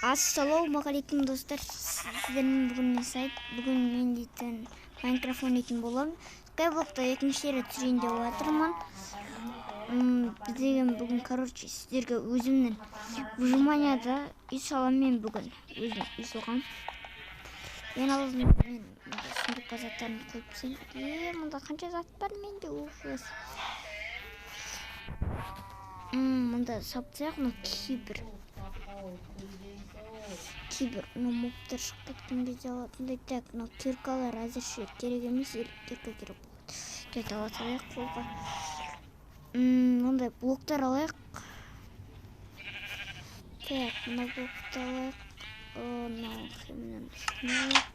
Ассалаумағалейкум достар, сіздермен бүгін мен Сайт. Бүгін мен дейтін Майнкрафт ойнайтын боламын. Скайблокта екінші рет түсірейін деп жатырмын. Біз деген бүгін, короче, сіздерге өзімнің выжиманияда үй саламын мен бүгін. Өзім үй соғам. Мен алдым, мен сундукқа заттарымды қойып тастайын. Мұнда қанша зат бар менде, ужас. Мұнда салып тастайық, мына кейбір. Кейбір, мына мобтар шығып кеткен кезде алатындай. Так, мына киркалар әзірше керек емес, кирка керек болады. Так, ала салайық қолға. Мындай блоктар алайық. Так, мына блокты алайық. Мынау хремнен алайық.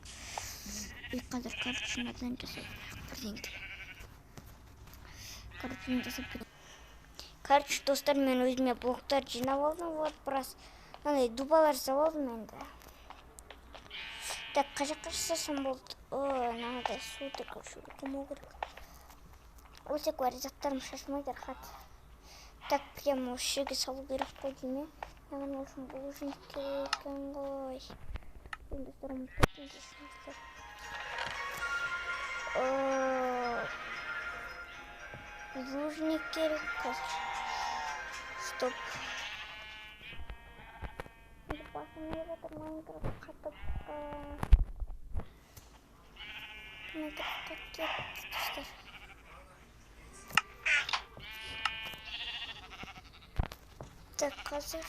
И қазір, короче, мынадан жасап алайық бірдеңке. Короче, мен жасап кетемін. Короче, достар, мен өзіме блоктар жинап алдым. Вот, біраз мынандай дубалар жасап алдым енді. Так, қай жаққа жасасам болды? О, мынадай су тұр, короче, қоймау керек. Өсек бар, заттарым шашылмайды, рахат. Так, прямо осы жерге салу керек қой деймін. Маған ол үшін булыжник керек екен ғой. Енді достар, ұмытып кеттім, кешіріңіздер. Булыжник керек қазір. Стоп. Басым не жатыр, Майнкрафт қатып, Майнкрафт қатып кетті, достар. Так, қазір.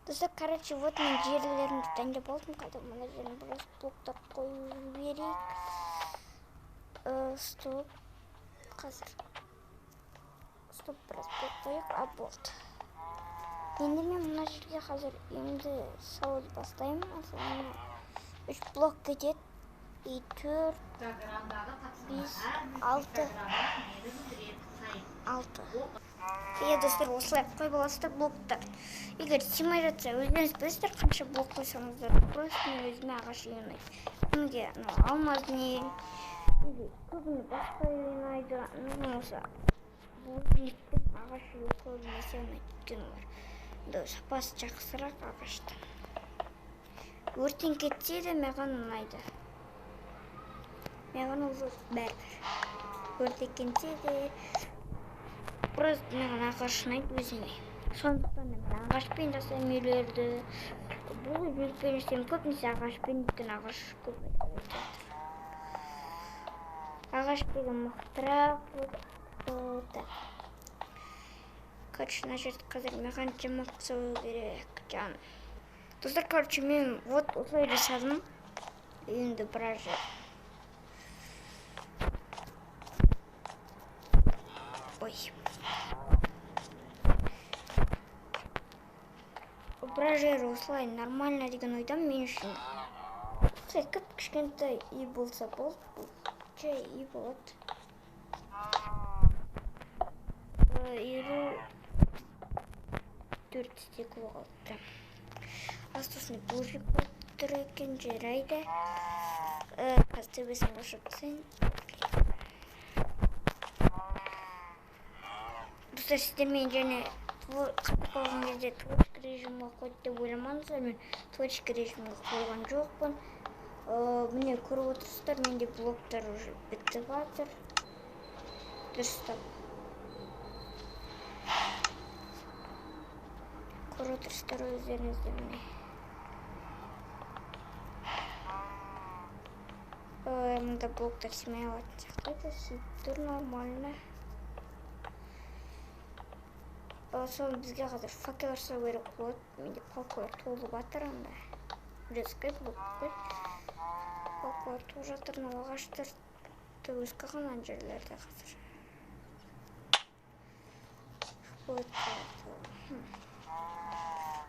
Достар, короче, вот мен жерлерімді дайындап алдым. Қазір мына жерін біраз блоктар қойып жіберейік. Стоп. Қазір. Стоп, біраз блок қояйық. А, болды. Енді мен мына жерге қазір үйімді салуды бастаймын. Мысалы, 3 блок кетеді. И 4, 5, 6. 6. Иә, достар, осылай қойып аласыздар блоктар. Егер сыймай жатса, өздеріңіз білесіздер қанша блок қойсаңыздар. Просто мен өзіме ағаш үй ұнайды. Кімге мынау алмаз не, или көбіне басқа үй ұнайды. Маған осы булыжникпен ағаш үй көбінесе ұнайды, өйткені олар сапасы жақсырақ ағаштан. Өртен кетсе де маған ұнайды. Маған ол бәрібір. Өртен кетсе де просто маған ағаш ұнайды өзіме. Сондықтан мен ағашпен жасаймын үйлерді. Булыжникпен жасаймын, көбінесе ағашпен, өйткені ағаш көп айтылып жатыр. Ағаш деген мықтырақ. Так. Короче, мына жерді қазір маған жамап салу керек, жан. Достар, короче, мен вот осылай жасадым. Енді біраз жер. Ой. Біраз жер осылай нормально деген ойдамын мен үшін. Осылай кіп-кішкентай үй болса болды, бұл жай үй болады. 54 стекло қалды. Астысында булыжник болып тұр екен, жарайды. Қазір төбесін қосып тастайын. Достар, сіздермен және қатып қалған кезде творческий режимге қойды деп ойламаңыздар. Мен творческий режимге қойған жоқпын. Міне көріп отырсыздар, менде блоктар уже бітіп жатыр. Дұрыстап. Көріп отырсыздар өздеріңіздер міне. Мында блоктар сыймай алатын сияқты еді, сыйып тұр нормально. Соны бізге қазір факел жасау керек болады. Менде палкалар толып жатыр анда. Резкий блок қой. Палкалар толып жатыр, мынау ағаштар өсіп қалған ана жерлерде қазір.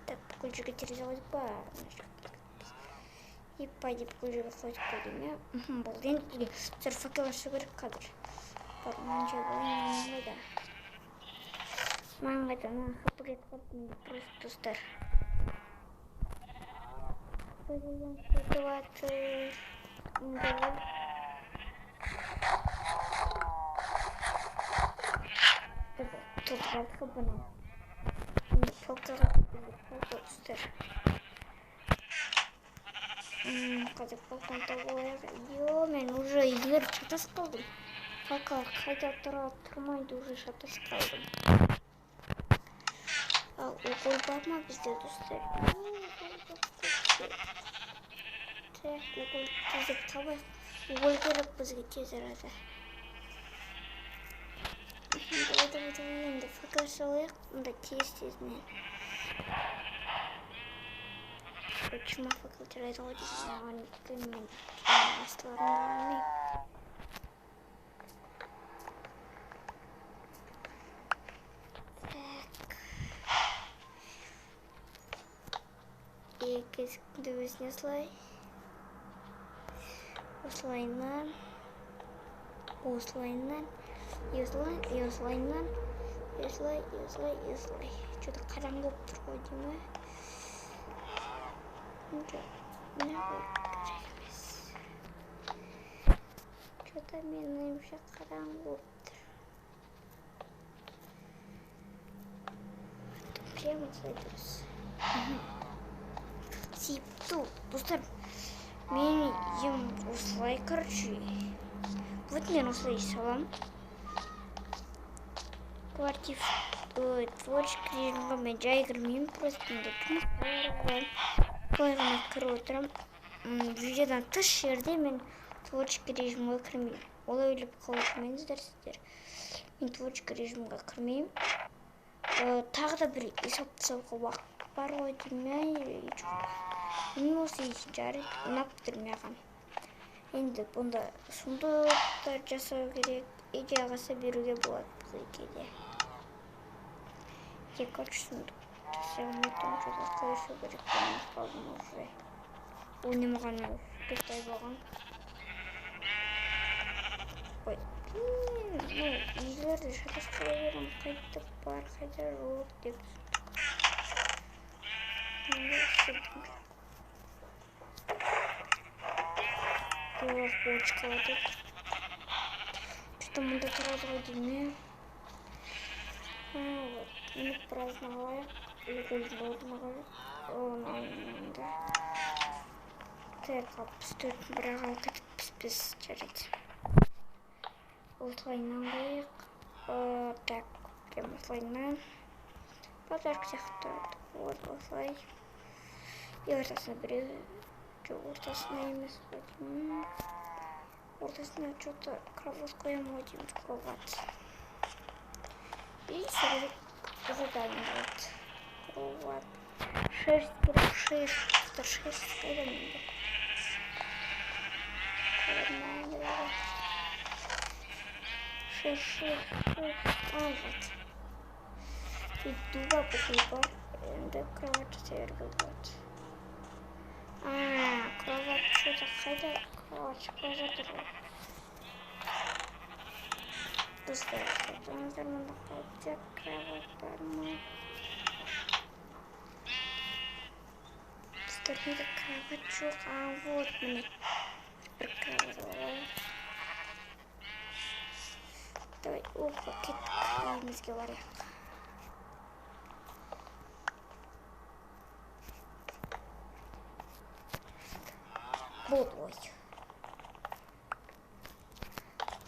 Так, бүкіл жерге терезе қойдық па? Еппай деп бүкіл жерге қойдық қой деймін, иә? Болды, енді бізге достар факел жасау керек қазір. Бар, мына жерге қояйын, қайда? Маған қайда? Мына хп кетіп қалды менде просто, достар. Кетіп жатыр. Толтырып алдық бұны. Енді палкаға достар. Қазір балкон тауып алайық. Йо, мен уже үйлер шатасып қалдым. Факел қайда тұрады, тұрмайды, уже шатасып қалдым. Ал уголь бар ма бізде, достар? Так, уголь тездеп табайық. Уголь керек бізге тез арада. Давай, давай, давай, енді факел салайық. Мында тез-тезінен. Жиырма факел жарайды ғой деймін маған, өйткені мен астыларын алмаймын. Так. Екі есіктің төбесіне осылай. Осылайынан. Осылайынан. И осылай, и осылайынан. И осылай, и осылай, и осылай. Что-то қараңғы болып тұр ғой деймін. Жоқ, мына керек емес. Что-то менің ойымша қараңғы болып тұр. Прямо осылай дұрыс. Сипті, достар, мен ем осылай, короче. Вот мен осылай салам. Квартир, ой, творческий режимға мен жай кірмеймін, просто менде жұмыс бар. Солай ғана кіріп отырамын. Видеодан тыс жерде мен творческий режимге кірмеймін. Олай ойлап қалмаңыздар сіздер. Мен творческий режимге кірмеймін. Тағы да бір есеп тастауға уақыт бар ғой деймін, или жоқ. Мен осы жарайды, ұнап тұр маған. Енді бұнда сундуктар жасау керек, үйге ағаса беруге болады бұл үйге де. Екі сундук жасай алмайтын, что-то қойшу керек болып қалдым уже. Ойнамаған 4 ай болған. Ой, ну, үйлерді шатасып қала беремін, қайда бар, қайда жоқ деп. Жоқ, бочка тут. Что-то мұнда тұрады ғой деймін. Вот, мініп біразын алайық. Угольдің орнына қояйық. Оны алайын. Так, 64-ін бірақ алып кетіппіз біз, жарайды. Осылайынан қояйық. Так, прям осылайынан. Подарок сияқты. Вот, осылай. И ортасына біреу. Жоқ, ортасына емес қой деймін. Ортасына что-то кровать қоямын ғой деймін, кровать. И сразу дайын болады. Кровать. Шерсть керек, шерсть. Шерсть қайда менде? Шерсть, шерсть, шерсть. А, вот. И дуба бүкіл бар. Енді кровать жасай беруге болады. А, кровать что-то қайда? Кровать шықпай жатыр ғой. Достар, тоқтаңыздар, мында қайда кровать бар ма? Достар, менде кровать жоқ. А, вот, міне. Бір кровать алайық. Давай, опа, кеттік. Үйімізге барайық. Болды ғой.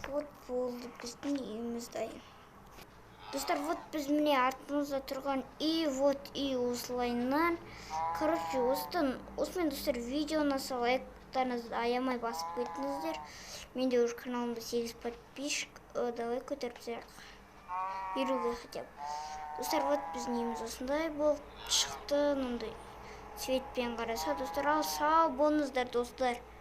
Вот болды, біздің үйіміз дайын. Достар, вот біз міне артымызда тұрған үй, вот үй осылайынан. Короче, осымен, достар, видеоны лайктарыңызды аямай басып кетіңіздер. Менде уже каналымда 8 подписчик. Давай көтеріп тастайық. 50-ге хотя бы. Достар, вот біздің үйіміз осындай болып шықты. Мынандай цветпен қараса, достар, ал сау болыңыздар, достар.